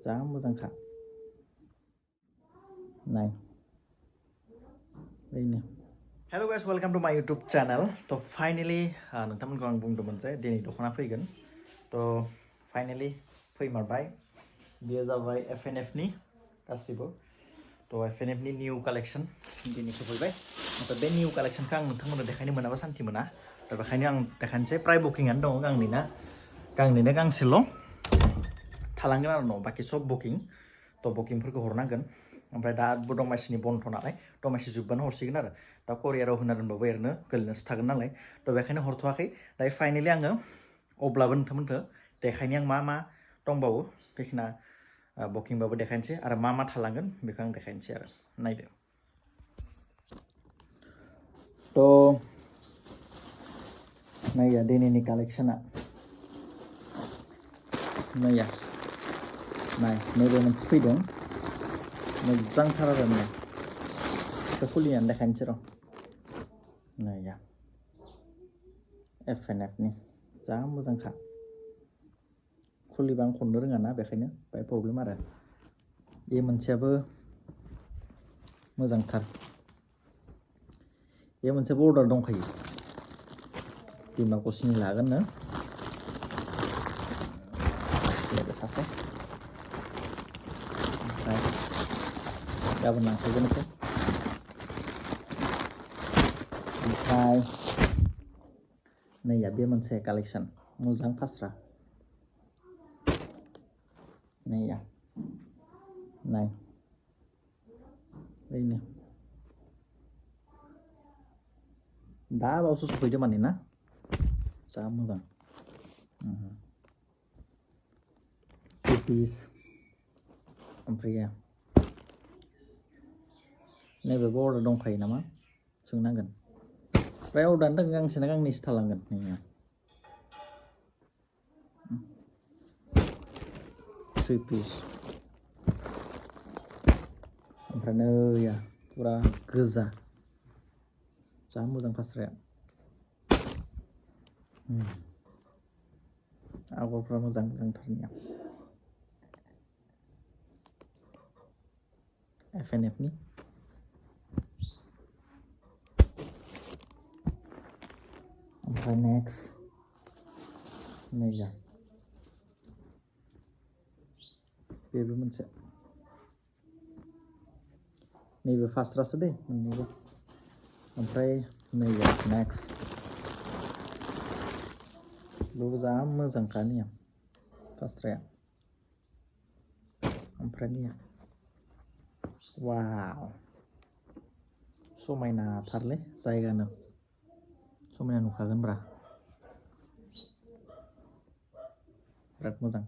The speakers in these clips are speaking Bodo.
जा मोजांखा नाय बेनो हेलो गाइस वेलकम टू माय यूट्यूब चैनल तो फाइनली नोंथांमोनखौ आं बुंदोंमोन जे दिनै दख'ना फैगोन तो फाइनली फैमारबाय बेयो जाबाय FNF नि गासिबो तो FNF नि निउ कालेक्शन दिनै सफैबाय तो बे निउ कालेक्शनखौ आं नोंथांमोननो देखायनो मोनाबा सान्ति मोना तो बेखायनो आं देखायनोसै प्राय बुकिंआनो दङ गांनैना गांसेल' थालांगोन आरो न बाखि सब बुकिं तो बुकिंफोरखौ हरनांगोन ओमफ्राय दा दमासिनि बन्द नालाय दमासि जोबबानो हरसिगोन आरो दा करियाराव होना दोनबाबो ओरैनो गोलैनासो थागोन नालाय तो बेखायनो हरथ'वाखै दायो फाइनलि आङो अब्लाबो नोंथांमोनखौ देखायनि आं मा दंबावो बेखिना बुकिंबाबो देखायनोसै आरो मा थालांगोन बेखौ आं देखायनोसै आरो नायदो तो नाया दिनैनि कालेक्शना नाया नाय नैबे मोनसे फैदों मोजांथार आरो नाय बेखौ खुलिनानै देखायनोसै र' नाया FNF नि जा मोजांखा खुलिबा आं खननो रोङा ना बेखायनो बाय प्रब्लेम आरो बे मोनसेयाबो मोजांथार बे मोनसेबो अर्डार दंखायो डिमाकुसिनि लागोननो लोगो सासे ओमफ्राय गाबोन लांफैगोन बेखौ ओमफ्राय नैया बे मोनसे कालेक्शन मोजां फास्रा नैया नाय बेनो दा बावसो सफैदो माने ना जा मोजां पिस ओमफ्राय नैबेबो अर्डार दंखायो नामा सोंनांगोन प्राय अर्डारानो दङ गांसेना गांनैसो थालांगोन नैया 3 पिस ओमफ्राय नैया फुरा गोजा जा मोजां फास्राया आगरफ्रा मोजांथारनिया FNF नि ओमफ्राय नेक्स्ट नैया बेबो मोनसे नैबे फास्रासो दे मोननैबो ओमफ्राय नैया नेक्स्ट बेबो जा मोजांखानिया फास्राया ओमफ्राय निया वाव समायनाथारलै जायगानो समायना नुखागोनब्रा बिराद मोजां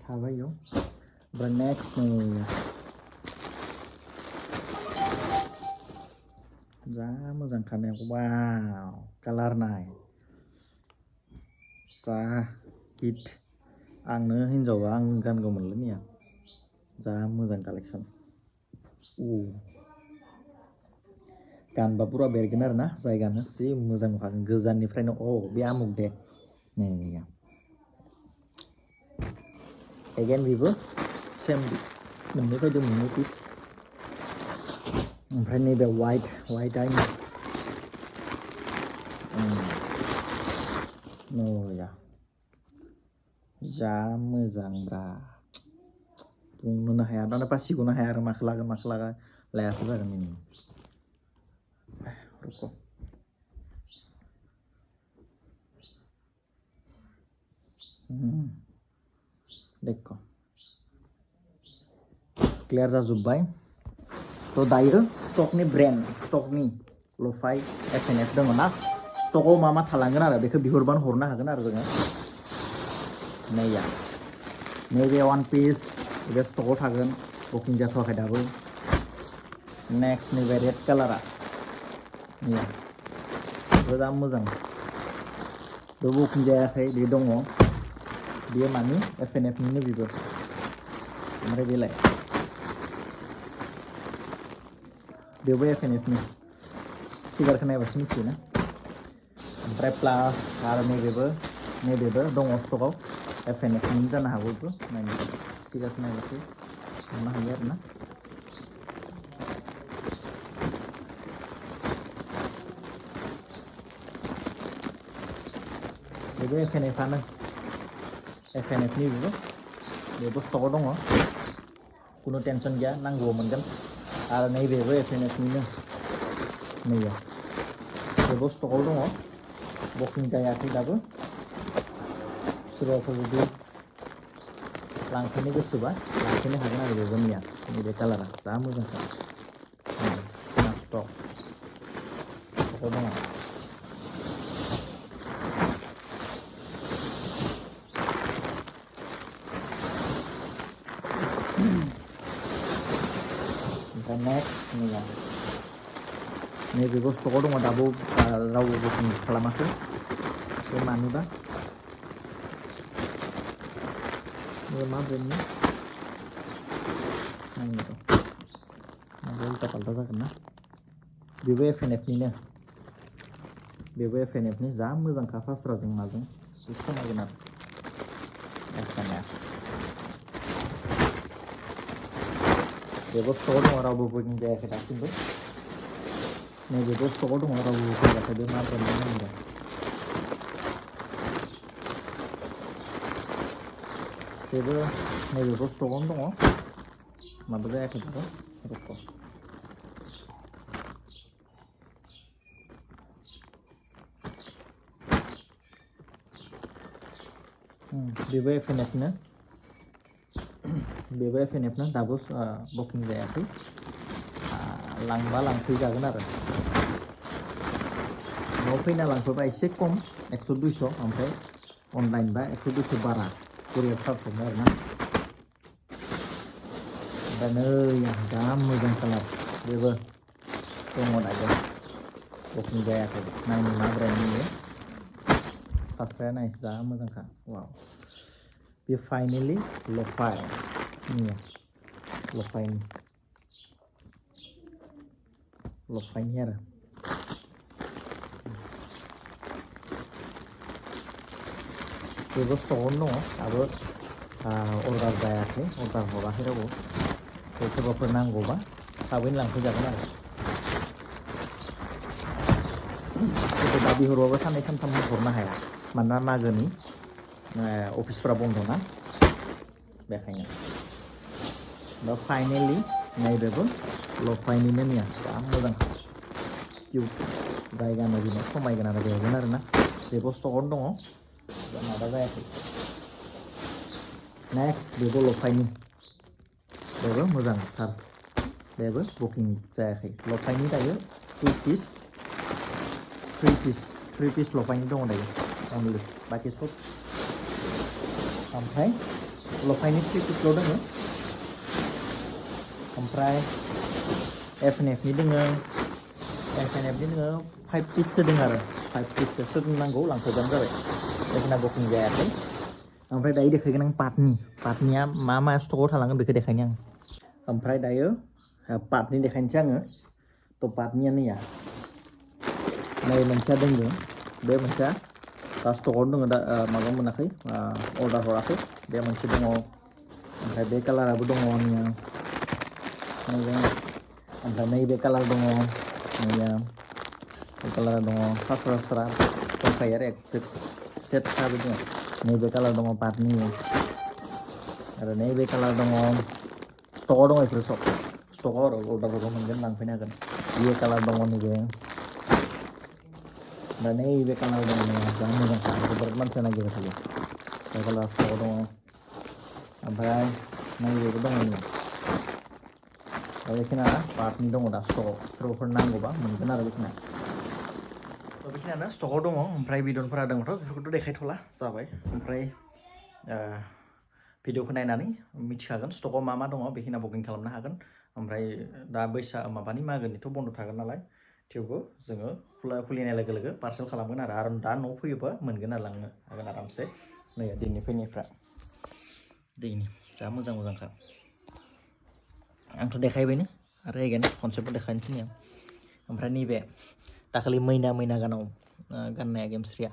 थाबाय इयाव ओमफ्राय नेक्स्ट नैया जा मोजां खानाया वाव कालार नाय जा हिट आंनो हिन्जावबा आं गानगौमोनलै निया जा मोजां कालेक्शन गानबा पुरा बेरगोन आरो ना जायगानो जि मोजां नुखागोन गोजाननिफ्रायनो बे आमुक दे नैया एगेन बेबो सेम मोननै बायदि मोननै पिस ओमफ्राय नैबे वाइट आइनि नैया जा मोजांब्रा बुंनोनो हाया दाना बासिग'नो हाया आरो माखौ लागोन लायासो जागोन बेनि रुको देखो क्लियार जाजोब्बाय तो दायो स्टकनि ब्रेन्ड स्टकनि लफाय FNF दङ ना स्टकआव मा थालांगोन आरो बेखौ बिहरबानो हरनो हागोन आरो जोङो नैया नैबे 1 पिस बे स्टकआव थागोन बुकिं जाथ'वाखै दाबो नेक्स्ट नैबे रेड कालारा नैया मोजां बे बुकिं जायाखै बे दङ बेयो मानि FNF निनो बेबो ओमफ्राय बेलाय बेबो FNF नि फिगारखौ नायबासो मिथियोना ओमफ्राय प्लास आरो नैबेबो दङ स्टकआव FNFनि जानो हागौ बेबो नायनो स्टिकार्स नायबासो नुनो हायो आरोना बेबो FNFआनो FNFनि बेबो स्टकआव दङ कुनु टेनसन गैया नांगौआव मोनगोन आरो नैबेबो FNFनिनो नैबे बेबो स्टकआव दङ बुकिं जायाखै दाबो सोरबाफोर जुदि लांफैनो गोसोबा लांफैनो हागोन आरो बेबो निया नैबे कालारा जा मोजांखा स्टकआव दङ ओमफ्राय नेक्स्ट नैबेबो स्टकआव दङ दाबो रावबो बुकिं खालामाखै बे मानिबा मा ब्रेन्डनि नायनो र' माबा उल्टा पाल्टा जागोन ना बेबो FNFनिनो बेबो FNFनि जा मोजांखा फास्राजों माजों समायगोन आरो FNF बेबो स्टकआव दङ रावबो बुकिं जायाखै दासिमबो नैबेबो स्टकआव दङ रावबो बुकिं जायाखै बे मा ब्रेन्डनि नायनो बेबो नैबेबो स्टकआवनो दङ माबा जायाखै दाबो रख' बेबो FNFनो बेबो FNFनो दाबो बुकिं जायाखै लांबा लांफैजागोन आरो न'आव फैना लांफैबा एसे खम 100-200 ओमफ्राय अनलाइन बा 100-200 बारा कुरियार चार्ज हमो आरोना ओमफ्राय नै जा मोजां कालार बेबो दङ दायो बुकिं जायाखै नायनो मा ब्रेन्डनि फास्राया नाय जा मोजांखा वाव बे फाइनेलि लफाइनि आरो बेबो स्टकआवनो दङ दाबो अर्डार जायाखै अर्डार हराखै रावबो सोरबाफोर नांगौबा थाबैनो लांफैजागोन आरो दा बिहरबाबो साननै सानथाम हरनो हाया मानोना मागोनि अफिसफोरा बन्द' ना बेखायनो दा फाइनेलि नैबेबो लफाइनिनो निया जा मोजां किउट जायगानो बिनो समायगोन आरो बेवगोन आरोना बेबो स्टकआवनो दङ माबा जायाखै नेक्स्ट बेबो लफाइनि बेबो मोजांथार बेबो बुकिं जायाखै लफाइनि दायो 3 पिस लफाइनि दङ दायो अनलि बाखि सब ओमफ्राय लफाइनि 3 पिसल' दङ ओमफ्राय FNFनि दोङो 5 पिससो दङ आरो 5 पिससो सोरनो नांगौ लांफैबानो जाबाय बेखिना बुकिं जायाखै ओमफ्राय दायो देखायगोन आं पाटनिया मा स्टकआव थालांगोन बेखौ देखायनो आं ओमफ्राय दायो पाटनि देखायनोसै आङो थ' पाटनिया नैया नै मोनसेया दङो बे मोनसेया दा स्टकआवनो दङ दा माबा मोनाखै अर्डार हराखै बे मोनसे दङ ओमफ्राय बे कालाराबो दङ आंनिया ओमफ्राय नैबे कालार दङ नैया बे कालारा दङ फास्रा दंखायो आरो एक्जेक्ट सेटफ्राबो दङ नैबे कालार दङ पाटनि आरो नैबे कालार दङ स्टकआव दङ बेफोर सब स्टकआव आरो अर्डारफोरखौ मोनगोन लांफैनो हागोन बे कालार दङ नैबे दा नैबे कालार दङ जा मोजांखा जोबोद मानसिया नागिरबाय थायो बे कालार स्टकआव दङ ओमफ्राय नैबेबो दङ नै दा बेखिना पाटनि दङ दा स्टकआव सोरबाफोर नांगौबा मोनगोन आरो बेखिनियानो स्टकआव दङ ओमफ्राय बिदनफोरा दङथ' बेफोरखौथ' देखायथ'ला जाबाय ओमफ्राय भिडिअखौ नायनानै मिथिखागोन स्टकआव मा दङ बेखिना बुकिं खालामनो हागोन ओमफ्राय दा माबानि मागोनिथ' बन्द' थागोन नालाय थेवबो जोङो खुलिनाय लोगो लोगो पार्सेल खालामगोन आरो दा न'आव फैयोबा मोनगोन आरो लांनो हागोन आरामसे नै दिनै फैनायफ्रा दैनि जा मोजांखा आंथ' देखायबायनो आरो एगेन कनसेप्टबो देखायनोसै ओमफ्राय नैबे दाखालि मैना गानाव गाननाया गेमस्रिया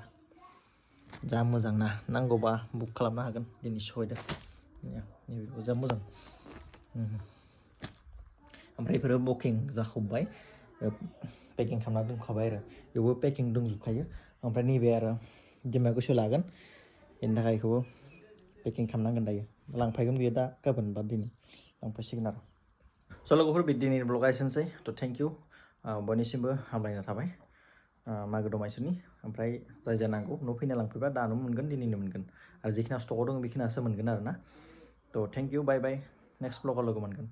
जा मोजां ना नांगौबा बुक खालामनो हागोन दिनै सहैदों नैबेबो जा मोजां ओमफ्राय बेफोरो बुकिं जाखांबाय पेकिं खालामना दोनखाबाय आरो बेवबो पेकिं दंजोबखायो ओमफ्राय नैबे आरो दिमा गोसो लागोन बेनि थाखाय बेखौबो पेकिं खालामनांगोन दायो लांफायगोन बियो दा गाबोन बा दिनै लांफायसिगोन आरो स' लोगोफोर बे दिनैनि ब्लगा एसेनोसै थ' थेंक इउ बयनिसिमबो हामलायना थाबाय मागो दमासिनि ओमफ्राय जाय जाय नांगौ न' फैना लांफैबा दानो मोनगोन दिनैनो मोनगोन आरो जिखिना स्टकआव दं बेखिनियासो मोनगोन आरो ना थ' thank you bye bye next ब्लगाव लोगो मोनगोन